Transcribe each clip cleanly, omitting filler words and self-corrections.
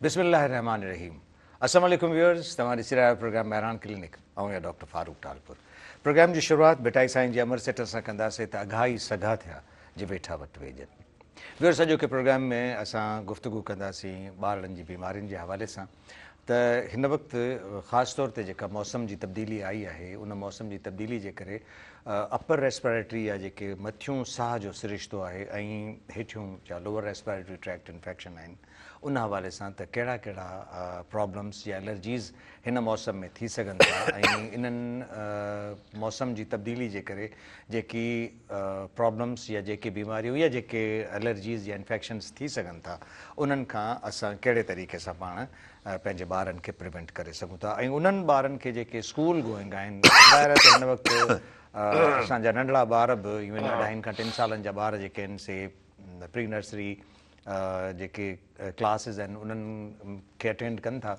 بسم الله الرحمٰن الرحيم السلام عليڪم ويورز توهان ڏسي رهيا آهيو پروگرام مهراڻ ڪلينڪ آئون آهيان ڊاڪٽر فاروق ٽالپر پروگرام جي شروعات ڀٽائي سائين جي امر سٽ سان ڪنداسين ته اگها ئي سگها ٿيا جي ويٺا وٽ ويڄن ويورز اڄوڪي پروگرام ۾ اسان گفتگو ڪنداسين ٻارڙن جي بيمارين جي حوالي سان ته هن وقت خاص طور تي جيڪا موسم جي تبديلي آئي آهي ان موسم جي تبديلي جي ڪري اپر ريسپائريٽري يا جيڪي مٿيون ساهه جو سرشتو آهي ۽ هيٺيون جا لوئر ريسپائريٽري ٽريڪٽ انفيڪشن آهن ان حوالي سان ته ڪهڙا ڪهڙا پرابلمس يا الرجيز هن موسم ۾ ٿي سگهن ٿا ۽ انهن موسم جي تبديلي جي ڪري جيڪي پرابلمس يا جيڪي بيماريون يا جيڪي الرجيز يا انفيڪشنز ٿي سگهن ٿا انهن کان اسان ڪهڙي طريقي سان پاڻ پنهنجي ٻارن کي پريونٽ ڪري سگهون ٿا ۽ انهن ٻارن کي جيڪي اسڪول گوئنگ آهن ظاهر آهي ته هن وقت اسان جا ننڍڙا ٻار به ايون اڍائين کان ٽن سالن جا ٻار جيڪي آهن سي پري نرسري جيڪي ڪلاسز آهن انهن کي اٽينڊ ڪن ٿا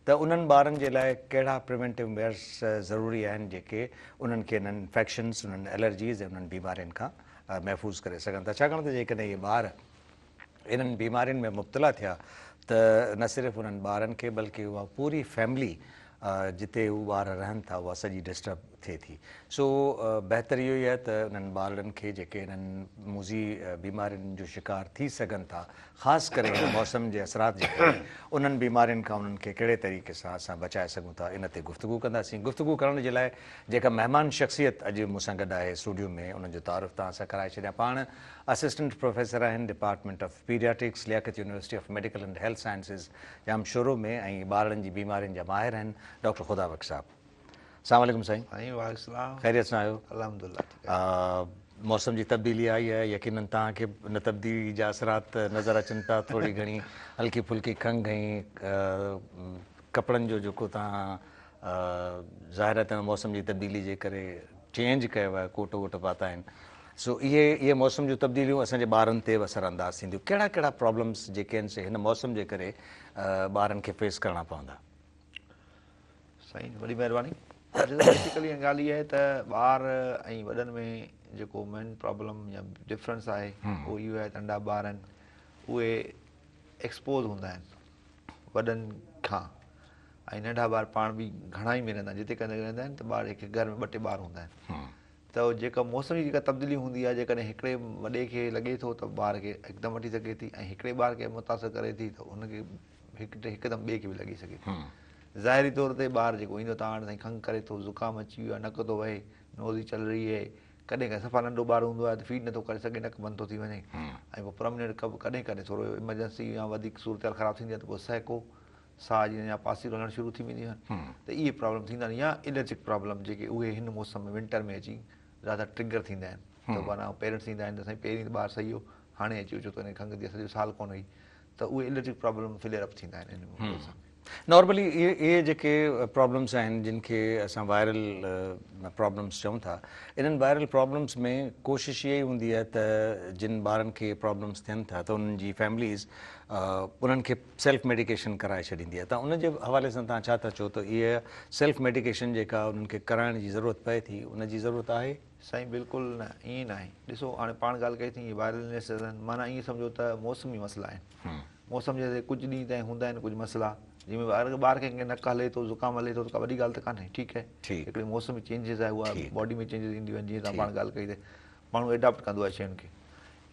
ته انهن ٻارن جي لاء ڪهڙا پريونٽو ميئرس ضروري آهن جيڪي انهن کي انهن انفيڪشنز انهن الرجيز ۽ انهن بيمارين کان محفوظ ڪري سگهن ٿا ڇاڪاڻ ته جيڪڏهن اهي ٻار انهن بيمارين ۾ مبتلا ٿيا ته نه صرف انهن ٻارن کي بلڪه اها پوري فيملي جتي هو ٻار رهن ٿا اها سڄي ڊسٽرب ٿئي ٿي سو بهتر اهو ئي آهي ته انهن ٻارڙن کي جيڪي انهن موذي بيمارين جو شڪار ٿي سگهن ٿا خاص ڪري هن موسم جي اثرات جي ڪري انهن بيمارين کان انهن کي ڪهڙي طريقي سان اسان بچائي سگهون ٿا ان تي گفتگو ڪنداسين. گفتگو ڪرڻ جي لاء جيڪا مهمان شخصيت اڄ مون سان گڏ آهي اسٽوڊيو ۾ انهن جو تعارف توهان سان ڪرائي ڇڏيان. پاڻ اسسٽنٽ پروفيسر آهن department of paediatrics Liaquat university of medical and health sciences Jamshoro ۾ ۽ ٻارڙن جي بيمارين جا ماهر آهن ڊاڪٽر خدا بخش صاحب. السلام عليڪم سائين. سائين وعليڪم السلام. خيريت سان آهيو؟ الحمدلله ٺيڪ آهيان. موسم جي تبديلي آئي آهي يقينن توهان کي به ان تبديلي جا اثرات نظر اچن پيا ٿوري گهڻي هلڪي ڦلڪي کنگهه ۽ ڪپڙن جو جيڪو توهان ظاهر آهي ته موسم جي تبديلي جي ڪري چينج ڪيو آهي ڪوٽ ووٽ پاتا آهن سو اهي اهي موسم جون تبديليون اسان جي ٻارن تي به اثر انداز ٿينديون ڪهڙا ڪهڙا پرابلمس جيڪي آهن سي هن موسم جي ڪري ٻارن کي فيس ڪرڻا پوندا. سائين وڏي مهرباني بيسيڪلي ڳالهه اها آهي ته ٻار ۽ وڏن ۾ جيڪو مين پرابلم يا ڊفرنس آهي اهو اهو آهي ته ننڍا ٻار آهن اهي ايڪسپوز هوندا آهن وڏن کان ۽ ننڍا ٻار پاڻ به گهڻا ئي ۾ رهندا آهن جتي ڪڏهن رهندا آهن ته ٻار هڪ گهر ۾ ٻه ٽي ٻار هوندا آهن ته جيڪا موسم جي جيڪا تبديلي هوندي آهي جيڪڏهن هڪڙي وڏي کي لڳي ٿو ته ٻار کي هڪدم وٺي سگهي ٿي ۽ هڪڙي ٻار کي متاثر ڪري ٿي ته ان کي هڪدم ٻئي کي به لڳي سگهي ٿي. ظاهري طور تي ٻار جيڪو ايندو توهان وٽ سائين کنگهه ڪري ٿو، زڪام اچي ويو آهي، نڪ ٿو وهي، نوز ئي چل رهي هي، ڪڏهن ڪڏهن صفا ننڍو ٻار هوندو آهي ته فيڊ نٿو ڪري سگهي نڪ بند ٿو ٿي وڃي ۽ پوء پرمننٽ ڪف ڪڏهن ڪڏهن ٿورو ايمرجنسي يا وڌيڪ صورتحال خراب ٿيندي آهي ته پوء سهڪو ساهه جي يا پاسيرو هلڻ شروع ٿي وينديون آهن ته اهي پرابلم ٿيندا آهن يا الرجڪ پرابلم جيڪي اهي هن موسم ۾ ونٽر ۾ اچي زياده ٽرگر ٿيندا آهن ته معنيٰ پيرنٽس ايندا آهن ته سائين پهرين ته ٻار صحيح هو هاڻي اچي اوچتو هن کي کنگهه ٿي سڄو سال ڪونه هئي ته اهي الرجڪ پرابلم فليئر اپ ٿيندا آهن ان موسم ۾. نارملي اهي جيڪي پرابلمس آهن جن کي اسان وائرل پرابلمس چئون ٿا انهن وائرل پرابلمس ۾ ڪوشش اها ئي هوندي آهي ته جن ٻارن کي پرابلمس ٿين ٿا ته انهن جي فيمليز انهن کي سيلف ميڊيڪيشن ڪرائي ڇڏيندي آهي ته ان جي حوالي سان توهان ڇا ٿا چئو ته اها سيلف ميڊيڪيشن جيڪا انهن کي ڪرائڻ جي ضرورت پئي ٿي ان جي ضرورت آهي؟ سائين بلڪل نه ائين ناهي ڏسو هاڻي پاڻ ڳالهه ڪئي ٿي وائرل النيسز آهن معنيٰ ائين سمجهو ته موسمي مسئلا آهن موسم جي ڪجهه ڏينهن تائين هوندا آهن ڪجهه مسئلا جنهن ۾ ٻار ٻار کي نڪ هلي ٿو زڪام هلي ٿو ته ڪا وڏي ڳالهه ته ڪانهي ٺيڪ آهي هڪڙي موسمي چينجز آهي اها باڊي ۾ چينجز اينديون آهن جيئن توهان پاڻ ڳالهه ڪئي ته ماڻهو ايڊاپٽ ڪندو آهي شين کي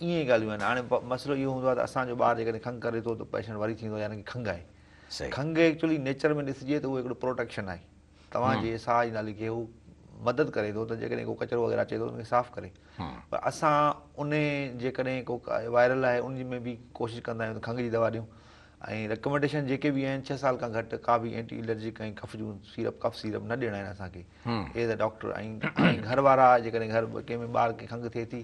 ائين ئي ڳالهيون آهن هاڻي مسئلو اهو هوندو آهي ته اسان جو ٻار جيڪڏهن کنگهه ڪري ٿو ته پيشنٽ وري ٿيندو آهي يعني ڪه کنگهه آهي کنگهه ايڪچولي نيچر ۾ ڏسجي ته اهو هڪڙو پروٽيڪشن آهي توهان جي ساهه جي نالي کي هو مدد ڪري ٿو ته جيڪڏهن ڪو ڪچرو وغيره اچي ٿو ان کي صاف ڪري پر اسان ان جيڪڏهن ڪو وائرل آهي ان ۾ به ڪوشش ڪندا آهيون ته کنگهه جي دوا ڏيون ۽ ريڪمينڊيشن جيڪي به آهن 6 سال کان گهٽ ڪا به اينٽي الرجڪ ۽ ڪف جون سيرپ ڪف سيرپ نه ڏيڻا آهن اسان کي ايز ا ڊاڪٽر ۽ گهر وارا جيڪڏهن گهر ڪنهن ۾ ٻار کي کنگهه ٿئي ٿي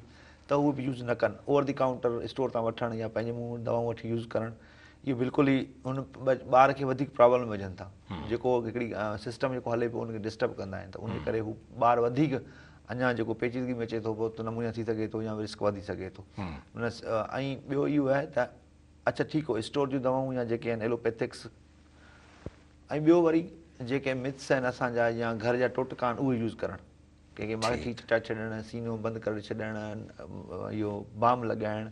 ته اهي به يوز نه ڪن اوور the counter store تان وٺڻ يا پنهنجي منهن دوائون وٺي يوز ڪرڻ اهو بلڪل ئي ان ٻار کي وڌيڪ پرابلم ۾ وجهن ٿا جيڪو هڪڙي سسٽم جيڪو هلي پيو ان کي ڊسٽرب ڪندا آهن ته ان جي ڪري هو ٻار وڌيڪ اڃا جيڪو پيچيدگي ۾ اچي ٿو پيو ته نمونيا ٿي سگهي ٿو يا رسڪ وڌي سگهي ٿو ۽ ٻيو اهو آهي ته اڇا ٺيڪ هو اسٽور جون دوائون يا جيڪي آهن ايلوپيٿڪس ۽ ٻيو وري جيڪي مٿس آهن اسان جا يا گهر جا ٽوٽڪا آهن اهي يوز ڪرڻ. ڪنهن کي ماکي چٽائي ڇڏڻ، سينو بند ڪري ڇڏڻ، اهو بام لڳائڻ،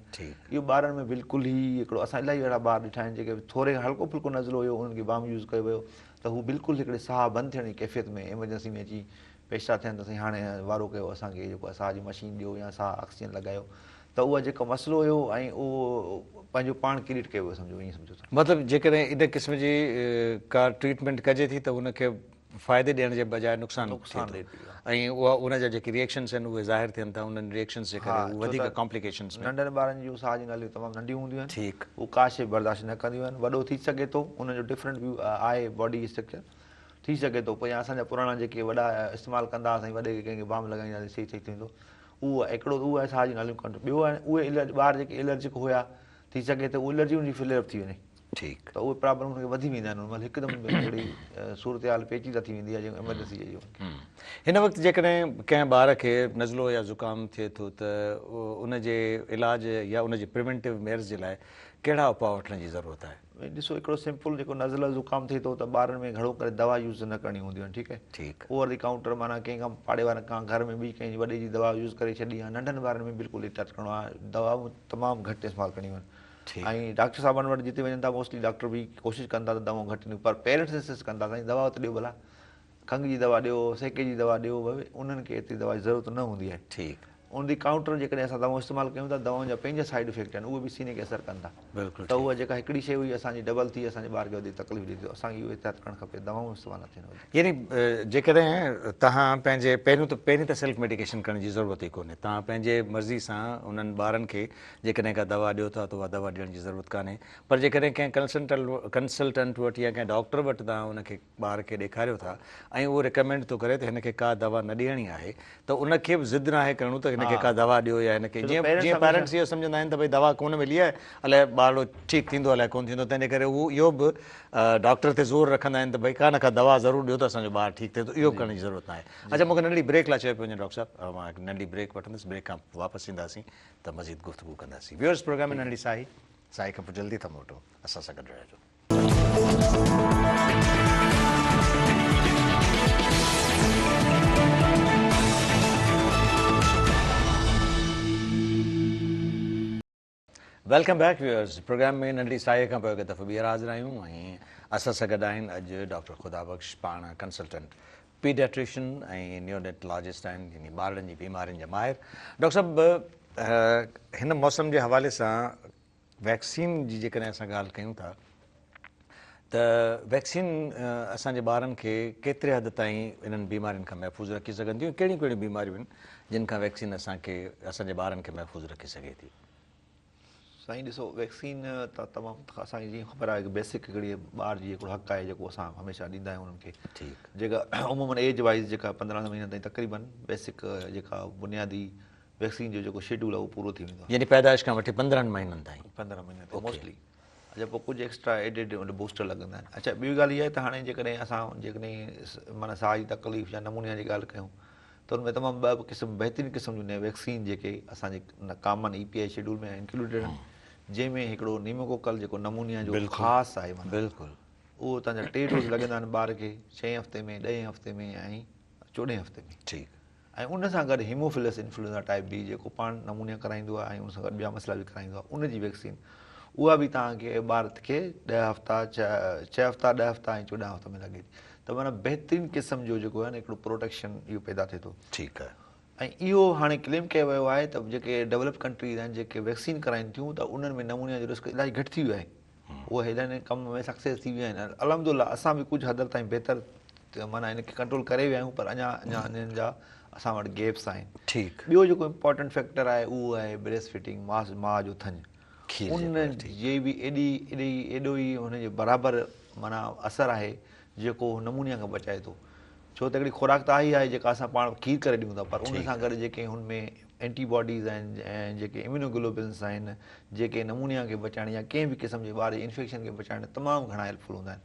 اهو ٻارن ۾ بلڪل ئي هڪڙو اسان الاهي اهڙا ٻار ڏٺا آهن جيڪي ٿوري هلڪو ڦلڪو نزلو هيو انهن کي بام يوز ڪيو ويو ته هو بلڪل هڪڙي ساهه بند ٿيڻ جي ڪيفيت ۾ ايمرجنسي ۾ اچي پيش ٿا ٿين ته سائين هاڻي وارو ڪيو اسان کي جيڪو آهي ساهه جي مشين ڏيو يا ساهه آڪسيجن لڳايو ته اهو جيڪو مسئلو هيو ۽ اهو پنهنجو پاڻ ڪريئيٽ ڪيو ويو سمجهو ائين سمجهو ته. مطلب جيڪڏهن ان قسم جي ڪا ٽريٽمينٽ ڪجي ٿي ته ان کي فائدي ڏيڻ جي بجاء نقصان ٿئي ٿو ۽ اها ان جا جيڪي ريئيڪشنس آهن اهي ظاهر ٿين ٿا انهن ريئيڪشنس جي ڪري هو وڌيڪ ڪامپليڪيشنس ۾. ننڍن ٻارن جون ساهه جون ناليون تمام ننڍيون هونديون آهن هو ڪا شيء برداشت نه ڪنديون آهن وڏو ٿي سگهي ٿو ان جو ڊفرنٽ به آهي باڊي اسٽرڪچر ٿي سگهي ٿو پوء يا اسان جا پراڻا جيڪي وڏا استعمال ڪندا هئا سائين وڏي کي ڪنهن کي بام لڳائينداسين صحيح صحيح ٿيندو اهو هڪڙو اهو آهي ساهه جون ناليون ڪنٽرول ٻيو آهي اهي ٻار جيڪي الرجڪ هيا ٿي سگهي ته الرجي ان جي فليئر اپ ٿي وڃي ٺيڪ. ته اهي پرابلم ان کي وڌي ويندا آهن ان مهل هڪدم هڪڙي صورتحال پيچيده ٿي ويندي آهي جيڪو ايمرجنسي چئجي ان کي. هن وقت جيڪڏهن ڪنهن ٻار کي نزلو يا زڪام ٿئي ٿو ته ان جي علاج يا ان جي پريونٽو ميئرز جي لاء ڪهڙا اپاء وٺڻ جي ضرورت آهي؟ ڏسو هڪڙو سمپل جيڪو نزله زڪام ٿئي ٿو ته ٻارن ۾ گهڻو ڪري دوا يوز نه ڪرڻي هونديون آهن ٺيڪ آهي ٺيڪ. اوور the counter معنيٰ ڪنهن کان پاڙي وارن کان گهر ۾ ٻي ڪنهن جي وڏي جي دوا يوز ڪري ڇڏي يا ننڍن ٻارن ۾ بلڪل احتياط ڪرڻو آهي دوائون تمام گهٽ استعمال ڪرڻيون آهن ۽ ڊاڪٽر صاحبن وٽ جتي وڃن ٿا موسٽلي ڊاڪٽر به ڪوشش ڪن ٿا ته دوائون گهٽ ڏيون پر پيرنٽس انسسٽ ڪن ٿا سائين دوا ته ڏيو ڀلا کنگهه جي دوا ڏيو سيڪي جي دوا ڏيو انهن کي ايتري دوا جي ضرورت نه هوندي آهي ٺيڪ. اون the counter جيڪڏهن اسان دوائون استعمال ڪيون ٿا دوائن جا پنهنجا سائيڊ افيڪٽ آهن اهي به سيني کي اثر ڪن ٿا بلڪل ته اها جيڪا هڪڙي شيء هئي اسان جي ڊبل ٿي اسان جي ٻار کي وڌيڪ تڪليف ڏئي ٿي اسان کي اهو احتياط ڪرڻ کپي دوائون استعمال نه ٿين وڌيڪ. يعني جيڪڏهن توهان پنهنجي پهريون ته پهرين ته سيلف ميڊيڪيشن ڪرڻ جي ضرورت ئي ڪونهي توهان پنهنجي مرضي سان انهن ٻارن کي جيڪڏهن ڪا دوا ڏيو ٿا ته اها دوا ڏيڻ جي ضرورت ڪانهي پر جيڪڏهن ڪنهن ڪنسلٽنٽ وٽ يا ڪنهن ڊاڪٽر وٽ توهان ان کي ٻار کي ڏيکاريو ٿا ۽ اهو ريڪمينڊ ٿو ڪري ته هن کي ڪا دوا نه ڏيڻي آهي ته ان کي به ضد ناهي ڪرڻو ته هن کي ڪا دوا ڏيو يا هن کي جيئن جيئن پيرنٽس اهو سمجهندا آهن ته ڀئي دوا ڪونه ملي آهي الائي ٻارڙو ٺيڪ ٿيندو الائي ڪونه ٿيندو تنهن جي ڪري هو اهو به ڊاڪٽر تي زور رکندا آهن ته ڀئي ڪا نه ڪا دوا ضرور ڏيو ته اسان جو ٻار ٺيڪ ٿئي ٿو اهو به ڪرڻ جي ضرورت ناهي اڇا مون کي ننڍڙي بريڪ لاء چيو پيو وڃي ڊاڪٽر صاحب مان هڪ ننڍي بريڪ وٺندس بريڪ کان واپس اينداسين ته مزيد گفتگو ڪنداسين. ويورز پروگرام ۾ ننڍڙي ساهي، ساهي کان پوء جلدي ٿا موٽون، اسان سان گڏ رهجو. Welcome back viewers programme ۾ ننڍڙي ساهي کان پوء هڪ دفعو ٻيهر حاضر آهيون ۽ اسان سان گڏ آهن اڄ ڊاڪٽر خدا بخش پاڻ ڪنسلٽنٽ پيڊياٽريشن ۽ نيونيٽلاجسٽ آهن يعني ٻارڙن جي بيمارين جا ماهر. ڊاڪٽر صاحب هن موسم جي حوالي سان ويڪسين جي جيڪڏهن اسان ڳالهه ڪيون ٿا ته ويڪسين اسان جي ٻارن کي ڪيتري حد تائين انهن بيمارين کان محفوظ رکي سگهن ٿيون ڪهڙيون ڪهڙيون بيماريون آهن جن کان ويڪسين اسان کي اسان جي ٻارن کي محفوظ رکي سگهي ٿي. سائين ڏسو ويڪسين ته تمام اسان کي جيئن خبر آهي بيسڪ هڪڙي ٻار جي هڪڙو حق آهي جيڪو اسان هميشه ڏيندا آهيون انهن کي ٺيڪ جيڪا عمومن ايج وائز جيڪا 15 مهينن تائين تقريبن بيسڪ جيڪا بنيادي ويڪسين جو جيڪو شيڊول آهي اهو پورو ٿي ويندو آهي يعني پيدائش کان وٺي 15 مهينن تائين 15 مهينن تائين موسٽلي اڇا پوء ڪجهه ايڪسٽرا ايڊيڊ بوسٽر لڳندا آهن اڇا ٻي ڳالهه اها آهي ته هاڻي جيڪڏهن اسان جيڪڏهن معنيٰ ساهه جي تڪليف يا نمونيا جي ڳالهه ڪيون ته ان ۾ تمام ٻه قسم بهترين قسم جون ويڪسين جيڪي اسان جي common E P I schedule ۾ included آهن جنهن ۾ هڪڙو نيموڪوڪل جيڪو نمونيا جو خاص آهي معنيٰ بلڪل اهو تان جا 3 ڊوز لڳندا آهن ٻار کي ڇهين هفتي ۾ ڏهين هفتي ۾ ۽ چوڏهين هفتي ۾ ٺيڪ ۽ ان سان گڏ هيموفلس انفلوئنزا ٽائپ بي جيڪو پاڻ نمونيا ڪرائيندو آهي ۽ ان سان گڏ ٻيا مسئلا به ڪرائيندو آهي ان جي ويڪسين اها به توهان کي ٻار کي 10 هفتا 6 هفتا 10 هفتا ۽ 14 هفتا ۾ لڳي ٿي ته معنيٰ بهترين قسم جو جيڪو آهي نه هڪڙو پروٽيڪشن اهو پيدا ٿئي ٿو. ٺيڪ آهي. ۽ اهو هاڻي ڪليم ڪيو ويو آهي ته جيڪي ڊولپ ڪنٽريز آهن جيڪي ويڪسين ڪرائين ٿيون ته انهن ۾ نمونيا جو رسڪ الاهي گهٽ ٿي ويو آهي اهي هن ڪم ۾ سڪسيس ٿي ويا آهن الحمد لله اسان به ڪجهه حد تائين بهتر معنيٰ ان کي ڪنٽرول ڪري ويا آهيون پر اڃا اڃا انهن جا اسان وٽ گيپس آهن. ٺيڪ. ٻيو جيڪو امپورٽنٽ فيڪٽر آهي اهو آهي بريسٽ فيڊنگ ماء جو ٿڃ. ان جي به ايڏي ايڏي ايڏو ئي ان جي برابر معنيٰ اثر آهي جيڪو نمونيا کان بچائي ٿو ڇو ته هڪڙي خوراڪ ته آهي ئي آهي جيڪا اسان پاڻ کير ڪري ڏيون ٿا پر ان سان گڏ جيڪي هن ۾ اينٽي باڊيز آهن ۽ جيڪي اميونوگلوبلنس آهن جيڪي نمونيا کي بچائڻ يا ڪنهن به قسم جي ٻار جي انفيڪشن کي بچائڻ تمام گهڻا هيلپ فل هوندا آهن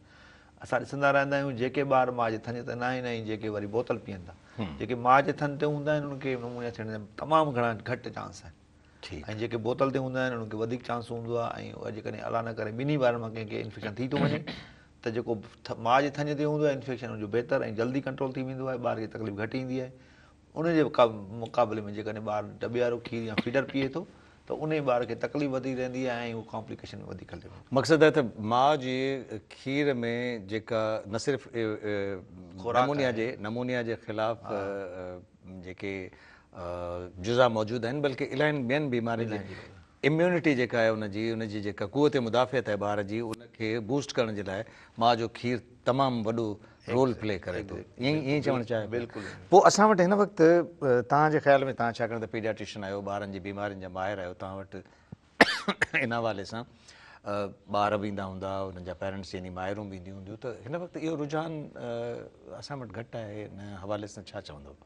اسان ڏسندا رهندا آهيون جيڪي ٻار ماء جي ٿڃ تي نه آهن ۽ جيڪي وري بوتل پيئن ٿا جيڪي ماء جي ٿڃ تي هوندا آهن انهن کي نمونيا ٿيڻ جا تمام گهڻا گهٽ چانس آهن ٺيڪ. ۽ جيڪي بوتل تي هوندا آهن انهن کي وڌيڪ چانس هوندو آهي ۽ جيڪڏهن الله نه ڪري ٻنهي ٻارن مان ڪنهن کي انفيڪشن ٿي ٿو وڃي ته جيڪو ماء جي ٿڃ تي هوندو آهي انفيڪشن ان جو بهتر ۽ جلدي ڪنٽرول ٿي ويندو آهي ٻار کي تڪليف گهٽ ايندي آهي ان جي مقابلي ۾ جيڪڏهن ٻار دٻي وارو کير يا فيڊر پيئي ٿو ته انهي ٻار کي تڪليف وڌيڪ رهندي آهي ۽ اهو ڪامپليڪيشن ۾ وڌيڪ هليو ويندو. مقصد آهي ته ماء جي کير ۾ جيڪا نه صرف نمونيا جي نمونيا جي خلاف جيڪي جزا موجود آهن بلڪه الاهين ٻين بيمارين جي اميونٽي جيڪا آهي ان جي ان جي جيڪا قوت مدافعت آهي ٻار جي ان کي بوسٽ ڪرڻ جي لاء ماء جو کير تمام وڏو رول پلي ڪري ٿو ائين ائين چوڻ چاهيو بلڪل پوء اسان وٽ هن وقت توهان جي خيال ۾ توهان ڇاڪاڻ ته پيڊياٽريشن آهيو ٻارن جي بيمارين جا ماهر آهيو توهان وٽ ان حوالي سان ٻار به ايندا هوندا انهن جا پيرنٽس يعني مائرون به اينديون هونديون ته هن وقت اهو رجحان اسان وٽ گهٽ آهي ان حوالي سان ڇا چوندو؟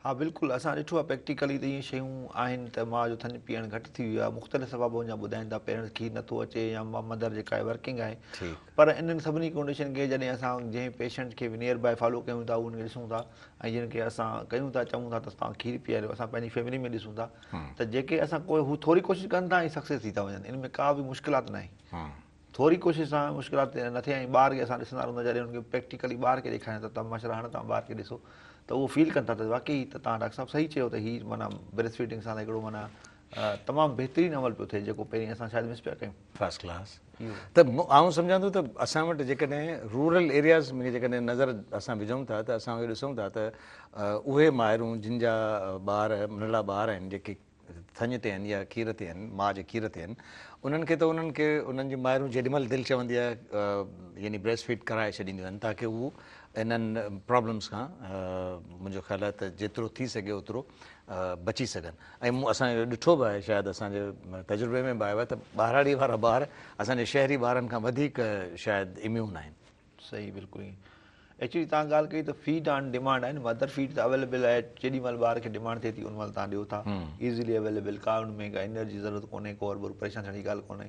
ها بلڪل اسان ڏٺو آهي پريڪٽيڪلي ته ائين شيون آهن ته ماء جو ٿڃ پيئڻ گهٽ ٿي ويو آهي مختلف سببن جا ٻڌائين ٿا پيرنٽس کير نٿو اچي يا مدر جيڪا آهي ورڪنگ آهي پر انهن سڀني ڪنڊيشن کي جڏهن اسان جنهن پيشنٽ کي نيئر باء فالو ڪيون ٿا ان کي ڏسون ٿا ۽ جن کي اسان ڪيون ٿا چئون ٿا ته توهان کير پياريو اسان پنهنجي فيملي ۾ ڏسون ٿا ته جيڪي اسان ڪو هو ٿوري ڪوشش ڪن ٿا ۽ سڪسيس ٿي ٿا وڃن ان ۾ ڪا به مشڪلات ناهي ٿوري ڪوشش سان مشڪلات نه ٿئي ۽ ٻار کي اسان ڏسندا رهون ٿا جڏهن ان کي پريڪٽيڪلي ٻار کي ڏيکاريون ٿا ته ماشاء الله هاڻي توهان ٻار کي ڏسو ته اهو فيل ڪن ٿا ته واقعي ته توهان ڊاڪٽر صاحب صحيح چيو ته هي معنيٰ بريسٽ فيڊنگ سان هڪڙو معنيٰ تمام بهترين عمل پيو ٿئي جيڪو پهرين اسان شايد مس پيا ڪيون. فرسٽ ڪلاس ته آئون سمجهان ٿو ته اسان وٽ جيڪڏهن رورل ايرياز ۾ جيڪڏهن نظر اسان وجهون ٿا ته اسان اهو ڏسون ٿا ته اهي مائرون جن جا ٻار ننڍڙا ٻار آهن جيڪي ٿڃ تي آهن يا کير تي آهن، ماء جي کير تي آهن، انهن کي ته انهن کي انهن جون مائرون جيڏي مهل دل چوندي آهي يعني بريسٽ فيڊ ڪرائي ڇڏينديون آهن تاڪه هو انهن پرابلمس کان منهنجو خيال آهي ته جيترو ٿي سگهي اوترو بچي سگهن ۽ مون اسان اهو ڏٺو به آهي شايد اسان جي تجربي ۾ به آيو آهي ته ٻهراڙي وارا ٻار اسان جي شهري ٻارن کان وڌيڪ شايد اميون آهن. صحيح بلڪل ائين ايڪچولي توهان ڳالهه ڪئي ته فيڊ آن ڊيمانڊ آهي نه مدر فيڊ ته اويليبل آهي جيڏي مهل ٻار کي ڊيمانڊ ٿئي ٿي ان مهل توهان ڏيو ٿا ايزلي اويليبل ڪا ان ۾ ڪا انرجي ضرورت ڪونهي ڪو هربرو پريشان ٿيڻ جي ڳالهه ڪونهي